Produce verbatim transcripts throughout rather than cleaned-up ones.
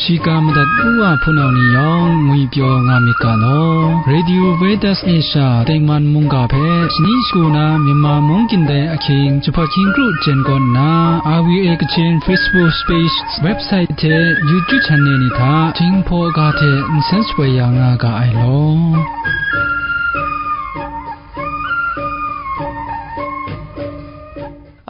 Shiga madat u a hpunau ni yawng ngwi pyaw nga myit ga law. Radio Veritas Asia tengman mungga hpe shani shagu na Myanmar mung kyin dai ahkying jahpawt hkying kru jen kawn nna, R V A Kachin Facebook page, website hte YouTube channel ni hta Jinghpaw ga hte nsen shapoi ya nga ga ai law.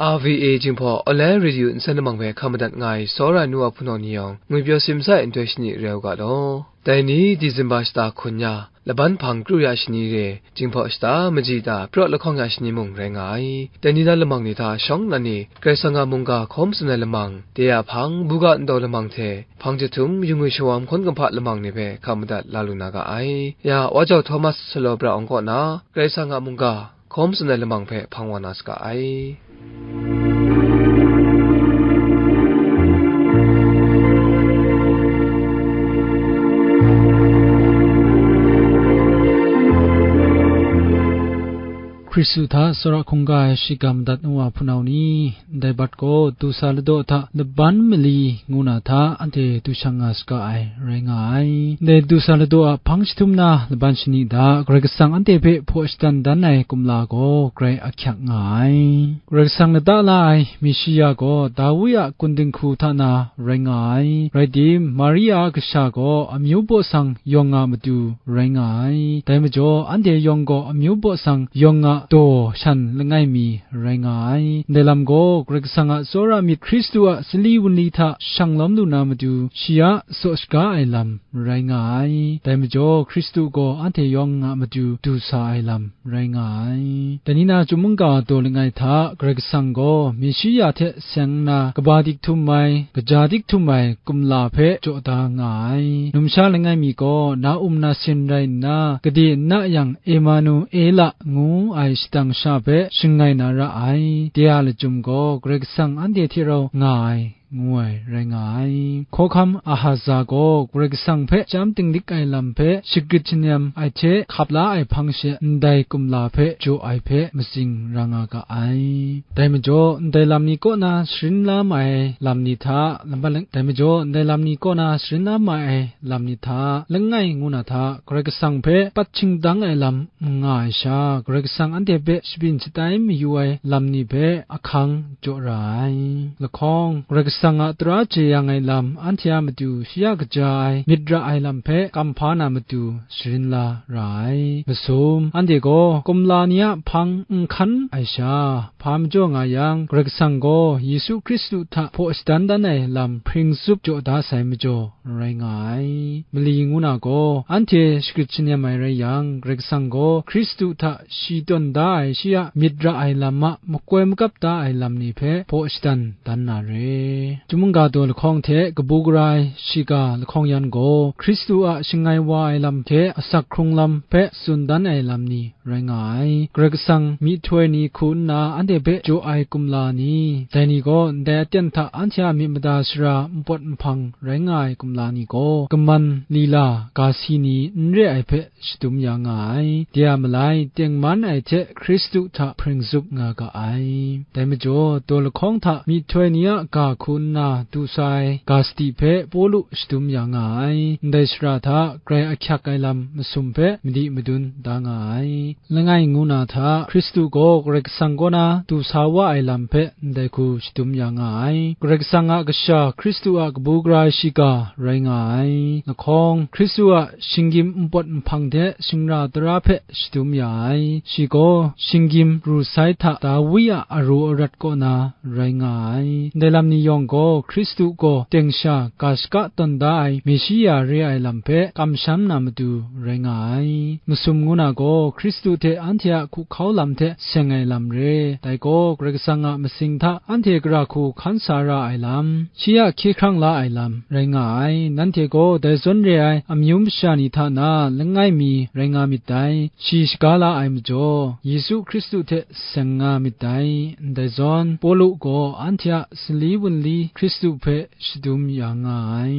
R V A Jinghpaw online radio nsen lamang hpe hkam madat nga ai tsawra ai nu a hpunau ni yawng, ngwipyaw simsa ai nhtoi shani rai u ga law. Dai ni Disemba shata hkun ya, laban hpang kru ya shani re, Jinghpaw shata maji ta praw lahkawng ya shani mung rai nga ai. Dai ni na lamang ni hta shawng nnan ni, Karai Kasang a mungga hkawm tsun ai lamang, de a hpang, buga ndaw lamang hte, hpang jahtum, yu ngwi shawam hkawn kumhpa lamang ni hpe hkam madat la lu na ga ai. Ya, Wa Jau Thomas Shalawbra Awng kaw na, Karai Kasang a mungga, hkawm tsun ai lamang hpe hpang wa na saga ai. Hkristu hta tsawra hkungga ai shiga madat nu wa hpunau ni, ndai bat gaw du sa ladaw hta laban mali ngu na hta anhte du shang nga saga ai rai nga ai. Ndai du sa ladaw a hpang jahtum na laban shani hta Karai Kasang anhte hpe hpaw shadan dan ai kumla gaw grai ahkyak nga ai. Karai Kasang lata la ai Meshia gaw Dawi a kun dinghku hta na rai nga ai. Rai tim, Maria a kasha gaw amyu baw sang yawng a matu rai nga ai. Dai majaw, anhte yawng gaw amyu baw sang yawng a daw shan langai mi rai nga ai. Ndai lam gaw Karai Kasang a tsawra myit Hkristu a sali wunli hta shang lawm lu na matu, shi a tsaw shaga ai lam rai nga ai. Dai majaw, Hkristu gaw anhte yawng a matu du sa ai lam rai nga ai. Dai ni na chyum mungga daw langai hta, Karai Kasang gaw Meshia hte seng nna kaba dik htum ai, kaja dik htum ai kumla hpe jaw da nga ai. Numsha langai mi gaw na um na sin rai nna, gade n na yang Emanuela ngu ai shadang sha hpe shangai na ra ai. De a lachyum gaw Karai Kasang anhte hte rau nga ai, ngu ai rai nga ai. Hkawhkam Ahaza gaw Karai Kasang hpe chyam tinglik ai lam hpe shagrit shanem ai hte hkap la ai hpang she ndai kumla hpe jaw ai hpe matsing ra nga ga ai. Dai majaw, ndai lam ni kaw na sharin la ma ai lam ni hta, lam-, dai majaw, ndai lam ni kaw na sharin la ma ai lam ni hta, langai ngu na hta, Karai Kasang hpe pat shingdang ai lam n nga ai sha, Karai Kasang anhte hpe shabyin shatai mayu ai lam ni hpe ahkang jaw ra ai. Lahkawng, Karai Kasang a tara jeyang ai lam anhte a matu shi a kaja ai myit ra ai lam hpe kam hpa na matu sharin la ra ai. Masum, anhte gaw kumla ni a hpang n hkan ai sha, hpa majaw nga yang, Karai Kasang gaw Yesu Hkristu hta hpaw shadan dan ai lam hpring zup jaw da sai majaw, rai nga ai. Mali ngu na gaw, anhte shagrit shanem ai rai yang, Karai Kasang gaw Hkristu hta shi tawn da ai shi a myit ra ai lam a makoi makap da ai lam ni hpe hpaw shadan dan na re. Chyum mungga daw lahkawng hte kabu gara ai shiga lahkawng yan gaw, Hkristu a shangai wa ai lam hte asak hkrung lam hpe tsun dan ai lam ni rai nga ai. Karai Kasang myihtoi ni hku nna anhte hpe jaw ai kumla ni, dai ni gaw ndai aten hta anhte a myit mada sara npawt nhpang rai nga ai kumla ni gaw, kaman, lila, ga si ni n re ai hpe shadum ya nga ai. De a malai, tengman ai hte Hkristu hta hpring zup nga ga ai. Dai majaw, daw lahkawng hta myihtoi ni a ga hku nna du sa ai ga sadi hpe Pawlu shadum ya nga ai. Ndai sara hta grai ahkyak ai lam masum hpe madi madun da nga ai. Langai ngu na hta, Hkristu gaw Karai Kasang kaw na du sa wa ai lam hpe ndai hku shadum ya nga ai. Karai Kasang a Kasha Hkristu a kabu gara ai shiga rai nga ai. Lahkawng, Hkristu a shinggyim npawt nhpang hte shingra tara hpe shadum ya ai. Shi gaw shinggyim ru sai hta Dawi a aru arat kaw na rai nga ai. Ndai lam ni yawng gaw Hkristu gaw teng sha ga shaka tawn da ai Meshia re ai lam hpe kamsham na matu rai nga ai. Masum ngu na gaw Hkristu hte anhte a hkuhkau lam hte seng ai lam re. Dai gaw Karai Kasang a masing hta anhte gara hku hkan sa ra ai lam, shi a hkye hkrang la ai lam rai nga ai. Nanhte gaw dai zawn re ai amyu masha ni hta na langai mi ni rai nga myit dai, shi shaga la ai majaw, Yesu Hkristu hte seng nga myit dai. Ndai zawn, Pawlu gaw anhte a sali wunli Hkristu hpe shadum ya nga ai.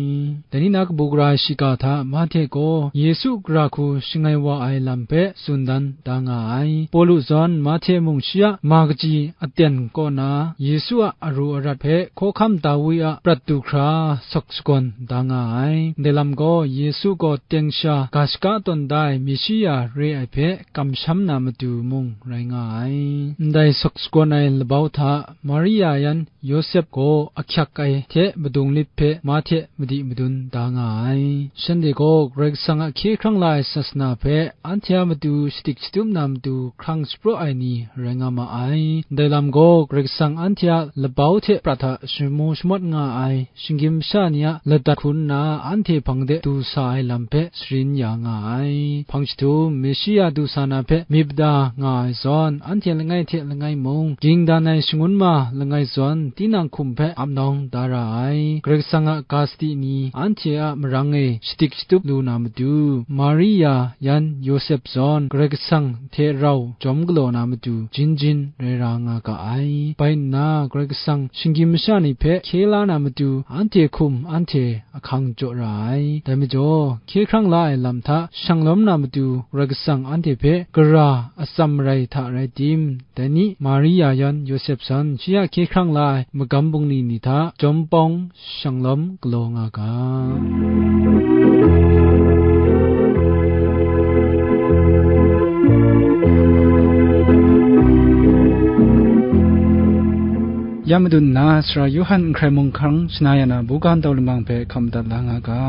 Dai ni na kabu gara ai shiga hta Mahte gaw Yesu gara hku shangai wa ai lam hpe tsun dan da nga ai. Pawlu zawn Mahte mung shi a ma kaji aten kaw na Yesu a aru arat hpe hkawhkam Dawi a prat du hkra sawk shakawn da nga ai. Ndai lam gaw Yesu gaw teng sha ga shaka tawn da ai Meshiya re ai hpe kamsham na matu mung rai nga ai. Ndai sawk shakawn ai labau hta Maria yan Yawsep gaw ahkyak ai hte madung lit hpe Mahte madi madun da nga ai. Shanhte gaw Karai Kasang a hkye hkrang la ai sasana hpe anhte a matu shadik shatup na matu hkrang shapraw ai ni rai nga ma ai. Ndai lam gaw Karai Kasang anhte a labau hte prat hta shamu shamawt nga ai shinggyim masha ni a ladat hku nna anhte hpang de du sa ai lam hpe sharin ya nga ai. Hpang jahtum, Meshiya du sa na hpe myit mada nga ai zawn, anhte langai hte langai mung, ging dan ai shangun ma langai zawn, tinang hkum hpe ap nawng da ra ai. Karai Kasang a ga sadi ni anhte a marang e shadik shatup lu na matu, Maria yan Yawsep zawn Karai Kasang hte rau jawm galaw na matu, jin jin rai ra nga ga ai. Bai nna, Karai Kasang shinggyim masha ni hpe hkye la na matu, anhte hkum anhte ahkang jaw ra ai. Dai majaw, hkye hkrang la ai lam hta shang lawm na matu, Karai Kasang anhte hpe gara atsam marai hta rai tim, dai ni Maria yan Yawsep zawn shi a hkye hkrang la ai magam bungli ni hta jawm pawng shang lawm galaw nga ga. Ya madun nna, Sara Yawhan n hkrai mung hkang shana ya na, buga ndau lamang hpe hkam madat la nga ga.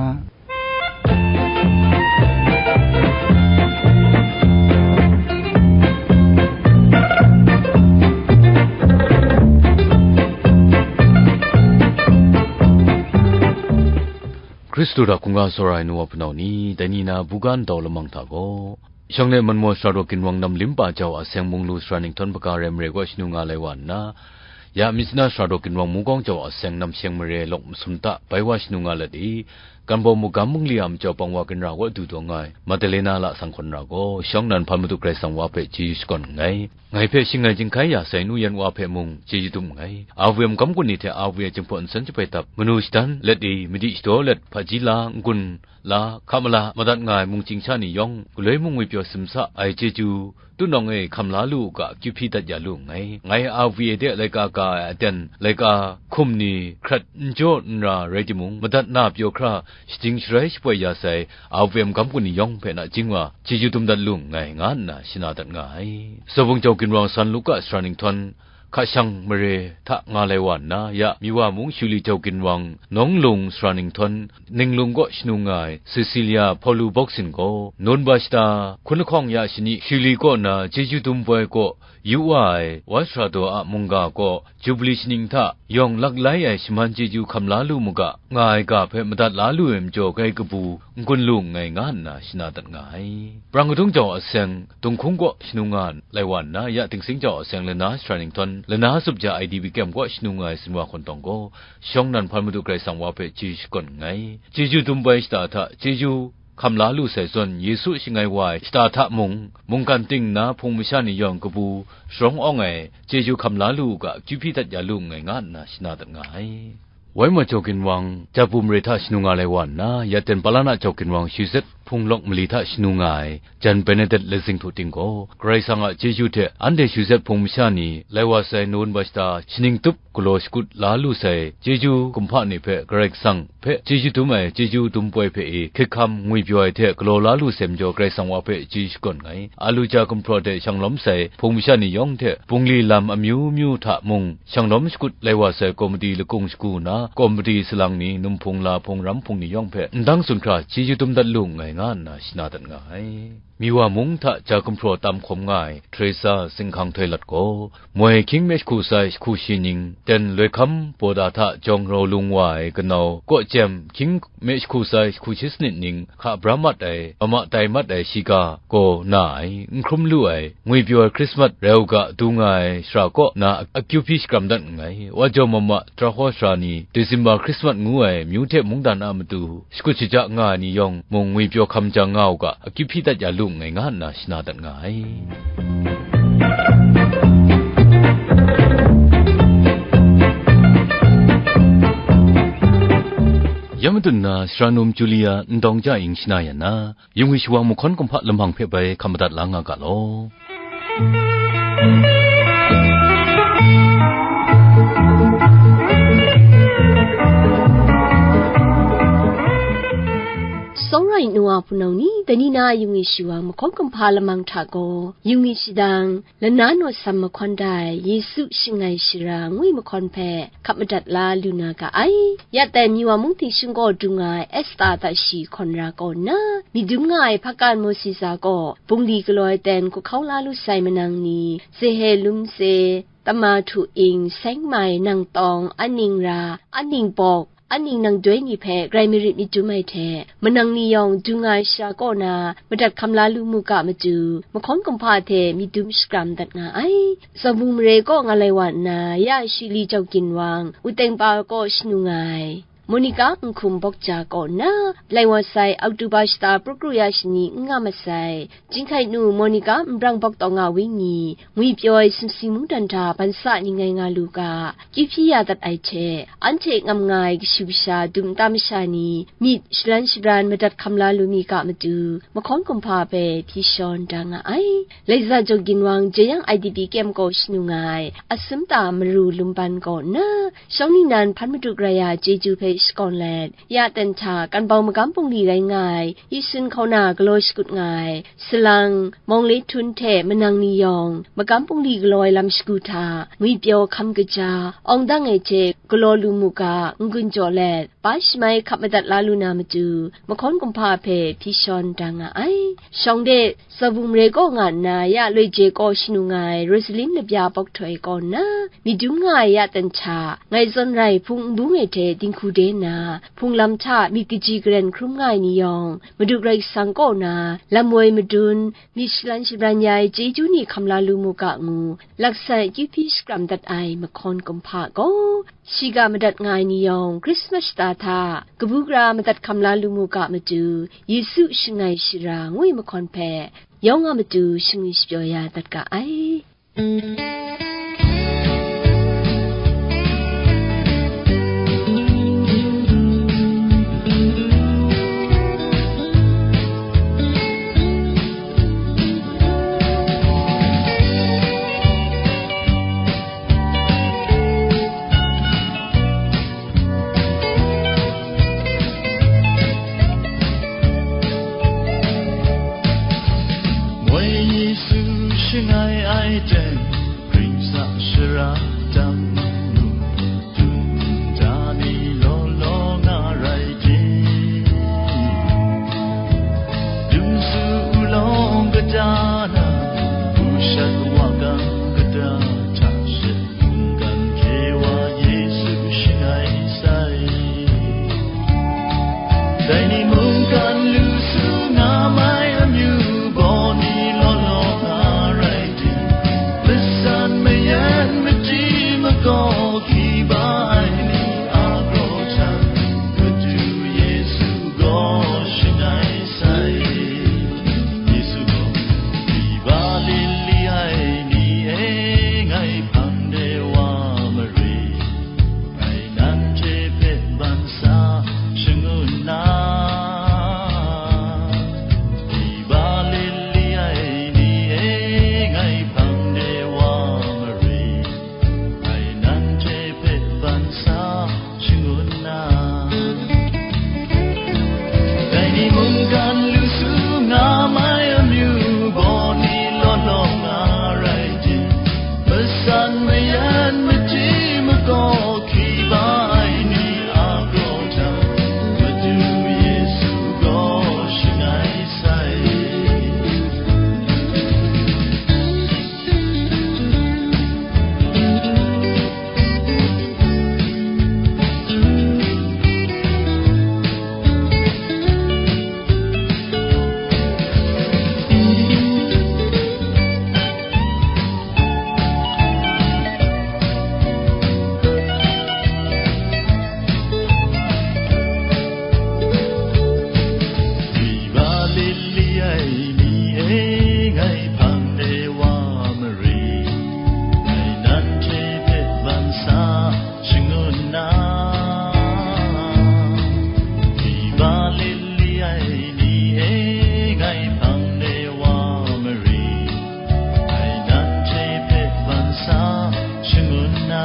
Hkristu hta hkungga tsawra ai nu wa hpunau ni, dai ni na buga ndau lamang hta gaw, shawng le manmaw sara daw ginwang nam limpa jau a seng mung lu sara ninghtawn hpaga rai mare gaw shanu nga lai wa nna, ya myit sara daw ginwang mungkawng jau a seng nam sheng mare lawk masum ta bai wa shanu nga let i, Ganbawm magam bungli a majaw pang wa ginra kaw du taw nga ai Madalena lasang hkawn ra gaw, shawng nnan hpan Madu Karai Kasang wa hpe chyeju shakawn nngai. Ngai hpe shingai jinghkai ya sai nu yan wa hpe mung chyeju dum nngai. A V M gam gun ni hte a V A jinghpaw nsen jahpoi dap, manu shadan let i, madi shadaw let, hpaji la, n-gun la, hka mala madat nga ai mungchying sha ni yawng, galoi mung ngwipyaw simsa ai chyeju, tunawng e hkam la lu u ga, akyu hpyi dat ya lu nngai. Ngai a V A de laika ga ai aten, laika hkum ni hkrat n jaw n ra rai timung, madat na pyaw hkra, shajing sharai shapoi ya sai, a V M gam gun ni yawng hpe nachying wa, chyeju dum dat lu nngai, nga nna shana dat nga ai. Sawbung jau ginwang san Luka sara ninghtawn, hka shang mare hta nga lai wa nna, ya Miwa mung Shuli jau ginwang, Nawng Lung sara ninghtawn, Ninglung kaw shanu nga ai Cecilia Hpawlu Bawksin gaw, Nun Bashta hkun lahkawng ya shani Shuli kaw na chyeju dum poi kaw yu wa ai, wan sara daw a mungga kaw Jubili shaning hta yawng laklai ai shaman chyeju hkam la lu mu ga, nga ai ga hpe madat la lu ai majaw, kai kabu n-gun lu nngai, nga nna shana dat nga ai. Prang kadung jau a seng, Dunghkung kaw shanu nga lai wa nna, ya Tingsing jau a seng, Lana sara ninghtawn, Lana sup ja I D B Camp kaw shanu nga ai Sinwa hkawn tawng gaw, shawng nnan hpan Madu Karai Kasang wa hpe chyeju shakawn nngai. Chyeju dum bai shata hta chyeju hkam la lu sai zawn, Yesu shangai wa ai shata hta mung, mungkan ting nna hpung masha ni yawng kabu sharawng awng ai chyeju hkam la lu u ga, akyu hpyi dat ya lu nngai, nga nna shana dat nga ai. Wai ma jau ginwang, Jabu mare hta shanu nga lai wa nna, ya ten Palana jau ginwang, Shuzet hpung lawk mali hta shanu nga ai, jan Benedet Lezing htu ting gaw, Karai Kasang a chyeju hte anhte Shuzet hpung masha ni lai wa sai Nun Bashta shaning tup galaw shakut la lu sai chyeju kumhpa ni hpe Karai Kasang hpe chyeju dum ai chyeju dum poi hpe e hkrit hkam ngwipyaw ai hte galaw la lu sai majaw, Karai Kasang wa hpe chyeju shakawn nngai. Aluja gumhpraw de shang lawm sai hpung masha ni yawng hte bungli lam amyu myu hta mung, shang lawm shakut lai wa sai komiti lakung shagu na, komiti salang ni, numhpung lahpung ramhpung ni yawng hpe ndang tsun hkra chyeju dum dat lu nngai, nga nna shana dat nga ai. Miwa mung hta ja gumhpraw tam hkawm nga ai Teresa Singhkang Htoi Lat gaw, moi hkying me jahku sai jahku shi ning, ten loi hkam Bawda hta jawng rau lung wa ai kanau, kawcem hkying me jahku sai jahku shi sanit ning hka bra mat ai, mama tai mat ai shiga gaw na ai, n hkrum lu ai, ngwipyaw ai Hkrismat rai u ga du nga ai shara kaw na akyu hpyi shakram dat nngai. Wa jaw mama, Trahaw sara ni, December Hkrismat ngu ai amyu hte mungdan a matu shakut shaja nga ai ni yawng mung ngwipyaw hkam jang nga u ga, akyu hpyi dat ya lu nngai, nga nna shana dat nga ai. Ya madun na, sara num Julia Ndawng Ja Ing shana yan na, yung ai shawang mahkawn kumhpa lamang hpe bai hkam madat la nga ga law. Sawng rai nu a hpunau ni, dai ni na yung ai shawang mahkawn kumhpa lamang hta gaw, yung ai shadang, lana naw sam mahkawn da ai Yesu shangai shara ngu ai mahkawn hpe hkap madat la lu na ga ai. Ya tai, Miwa mung htingshing gaw dung nga ai Esta hta shi hkawn ra kaw nna, myit dum nga ai hpakan Mawsi za gaw bungli galaw ai ten hku hkau la lu sai manang ni, Zehe Lumse, Tama Htu Ing, Seng Mai, Nang Tawng, Aning Ra, Aning Bawk, Aning Nang Doi ni hpe grai marit myit dum ai hte, manang ni yawng dung nga ai sha kaw na madat hkam la lu mu ga matu, mahkawn kumhpa hte myit dum shakram dat nga ai. Zabu mare kaw nga lai wa nna, ya Shili Jau Ginwang, Wuteng pa kaw shanu nga ai. Monica Nhkum Bawk Ja kaw nna, lai wa sai Oktoba shata, Prae Kru Ya shani n nga masai, Jinghkai nu Monica Nbrang Bawk Taw Nga Wini, ngwipyaw ai sumsing mungdan hta ban sa ni ngai nga lu ga, kyu hpyi ya dat ai hte, anhte ngam nga ai kashu kasha dum nta masha ni myit shalan shabran madat hkam la lu mi ga matu, mahkawn kumhpa hpe hpyi shawn da nga ai. Laiza Jau Ginwang, Jeyang I D P kem kaw shanu nga ai, Asumta Maru Lumban kaw nna, shawng ningnan hpan madu grai ya chyeju hpe shakawn let, ya ten hta Kanbau magam bungli rai nga ai, Yisun hkauna galaw shakut nga ai, Salang, Mawng Le Htun hte manang ni yawng, magam bungli galaw ai lam shagu hta, ngwipyaw hkam kaja, awng dang ai hte galaw lu mu ga, n-gun jaw let, pa shamai hkap madat la lu na matu, mahkawn kumhpa hpe hpyi shawn da nga ai. Shawng de, Zabu mare kaw nga nna, ya Loi Je kaw shanu nga ai Rosalin Labya Bawk Htoi kaw nna, myit dum nga ai ya ten hta, ngai zawn rai hpung nbung e hte dinghku de nna, hpung lam hta myit kaji karen hkrum nga ai ni yawng, Madu Karai Kasang kaw na lam woi madun, myit shalan shabran ya ai chyeju ni hkam la lu mu ga ngu, laksan akyu hpyi shakram dat ai mahkawn kumhpa gaw, shiga madat nga ai ni yawng, Hkrismas shata hta kabu gara madat hkam la lu mu ga matu, Yesu shangai shara ngu ai mahkawn hpe, yawng a matu shingwi shapyaw ya dat ga ai. Moi Yesu shangai ai jen, Kring sa shara tam nu, tun da ni law law nga rai ting, dum su u lawng kata na, u shat wa gang kata hta she, mungkan hkye wa Yesu shangai sai. Dai ni mungkan lu su nga mai amyu, baw ni law law nga rai ting, E, ngai hpang de wa mare, ngai nanhte hpe ban sa shangun na, hti ba lit li ai ni e, ngai hpang de wa mare, ngai nanhte hpe ban sa shangun na.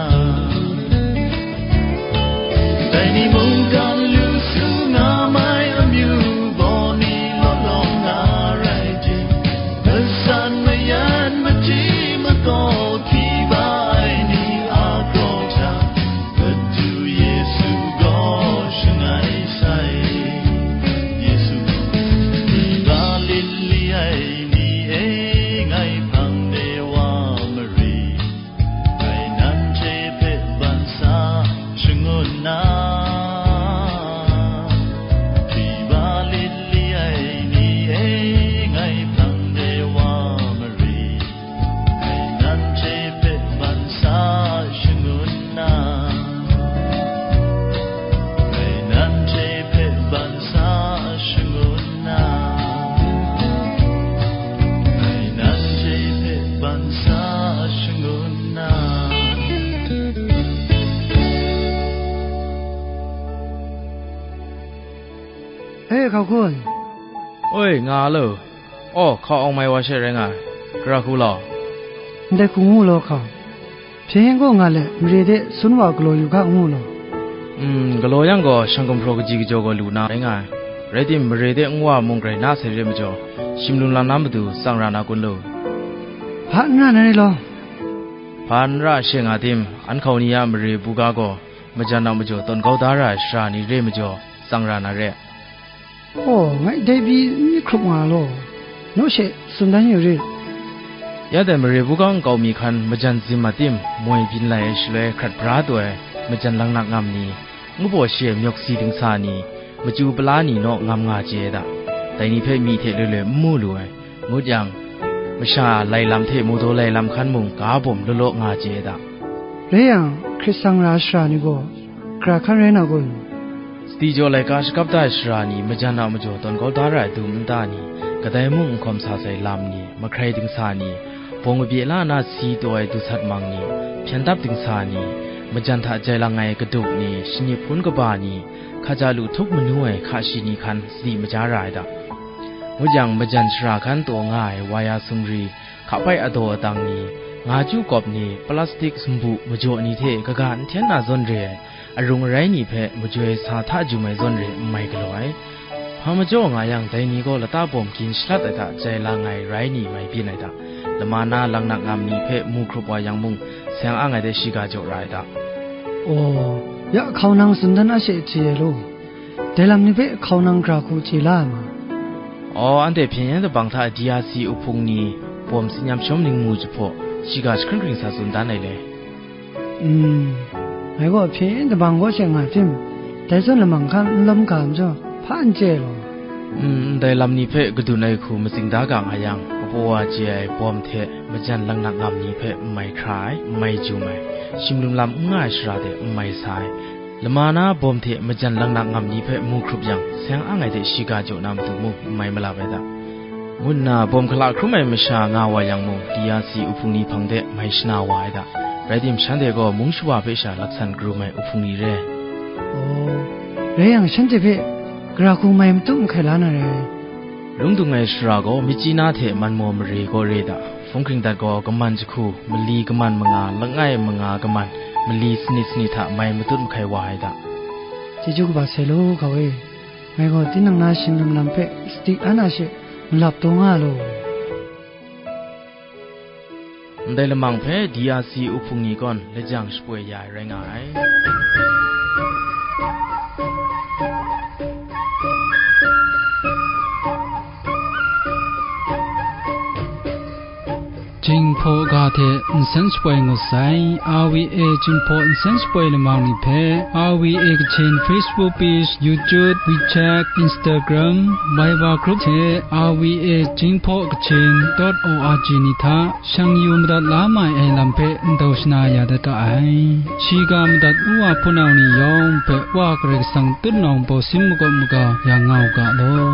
Dai ni mungkan lu su nga mai amyu baw ni law law nga rai jing, masan mayan machyi makaw hti ba ai ni a kraw hta, Madu Yesu gaw shangai sai. Yesu gaw, hti ba lit li ai ni e, ngai hpang de wa mare, ngai nanhte hpe ban sa shangun na, hti ba lit li ai ni e, ngai hpang de wa mare, ngai nanhte hpe ban sa shangun na, ngai nanhte hpe ban sa shangun na, ngai nanhte hpe ban sa shangun na. E, hkau hkun. Oi, nga lo. Aw, hkau awng mai wa she rai nga ai. Gara hku law. Ndai hku ngu law hkau. Hpyen yen gaw nga let, mare de sun wa galaw yu ga ngu law. Mm, galaw yang gaw, shang gumhpraw kaji kajaw gaw lu na rai nga ai. Rai tim, mare de nwa mung grai na sai re majaw, shim lum lam na matu tsang ra na kun lu? Hpa n ra na rai law. Hpa n ra she nga tim, an hkau ni a mare buga gaw, majan a majaw tawn kau da ra ai sara ni re majaw, tsang ra na re. Aw, ngai dai pyi n myit hkrup nga law, naw she tsun dan yu rit. Ya dai mare buga nkau mi hkan majan zim a tim moi byin lai ai shaloi hkrat bra taw ai majan langnak ngam ni, ngu baw shi ai myawk si dingsa ni, machyu pala ni naw ngam nga chye ai da. Dai ni hpe myi hte loi loi n mu lu ai, ngut yang, masha lai lam hte mawdaw lai lam hkan mung ga bawm law law nga chye ai da. Rai yang, hkrit sang ra ai sara ni gaw, gara hkan rai na kun? Sadi jaw laika shakap da ai sara ni, majan a majaw tawn kau da ra ai dum nta ni, kadai mung nhkawm sa sai lam ni, mahkrai dingsa ni, bawng kabye la na si taw ai dusat mang ni, hpyen dap dingsa ni, majan hta jai lang ai kaduk ni, shanip hpun kaba ni, hkaja lu htup manu ai hka shi ni hkan sadi maja ra ai da. Ngut yang, majan sara hkan taw nga ai waya sumri, hkapai adaw adang ni, nga chyu kawp ni, plastik sumbu majaw ni hte kaga n hten na zawn re ai, arung arai ni hpe majoi sa hta jum ai zawn re n mai galaw ai. Hpa majaw nga yang, dai ni gaw lata bawm gin shalat ai hta jai lang ai rai ni mai byin ai hta, lama na langnak ngam ni hpe mu hkrup wa yang mung, seng ang ai de shiga jaw ra ai hta. Aw, ya hkau nang tsun dan a she hti ai law. Dai lam ni hpe hkau nang gara hku chye la ai ma? Aw, anhte hpyen yen dabang hta D R C uhpung ni bawm tsin yam shawm ningmu jahpaw, shiga jahkring hkring sa tsun dan ai le. Mm, ngai gaw hpyen yen dabang kaw she nga tim, dai zawn lamang hkan n lawm ga majaw, hpa n chye law. Mm, ndai lam ni hpe kadun ai hku matsing da ga nga yang, kapaw wa chye ai bawm hte majan langnak ngam ni hpe n mai hkra ai, n mai jum ai, shim lum lam n nga ai shara de n mai sa ai, lama na bawm hte majan langnak ngam ni hpe mu hkrup yang, seng ang ai de shiga jaw na matu mung n mai malap ai da. Ngu nna bawm hkala hkrum ai masha nga wa yang mung, D R C uhpung ni hpang de mai shana wa ai da. Rai tim, shanhte gaw mung shawa hpe sha laksan karum ai uhpung ni re. Aw, rai yang, shanhte hpe gara hku mai matut mahkai la na rai. Lungdung ai shara gaw Myitkyina hte Manmaw mare gaw re da. Hpung hkring dat gaw kaman jahku, mali kaman manga, langai manga kaman, mali sanit sanit hta mai matut mahkai wa ai da. Chyeju kaba sai law, hkau e. Ngai gaw tinang na shing lam lam hpe sadi an a she malap taw nga law. Ndai lamang hpe D R C uhpung ni gawn lajang shapoi ya ai rai nga ai. Jinghpaw ga hte nsen shapoi ngut sai. R V A Jinghpaw nsen shapoi lamang ni hpe R V A Kachin Facebook page, YouTube, WeChat, Instagram, Viber group hte R V A Jinghpaw Kachin dot O R G ni hta shang yu madat la mai ai lam hpe ndau shana ya dat ga ai. Shiga madat u wa hpunau ni yawng hpe Wa Karai Kasang tutnawng baw sin makawp maga ya nga u ga law.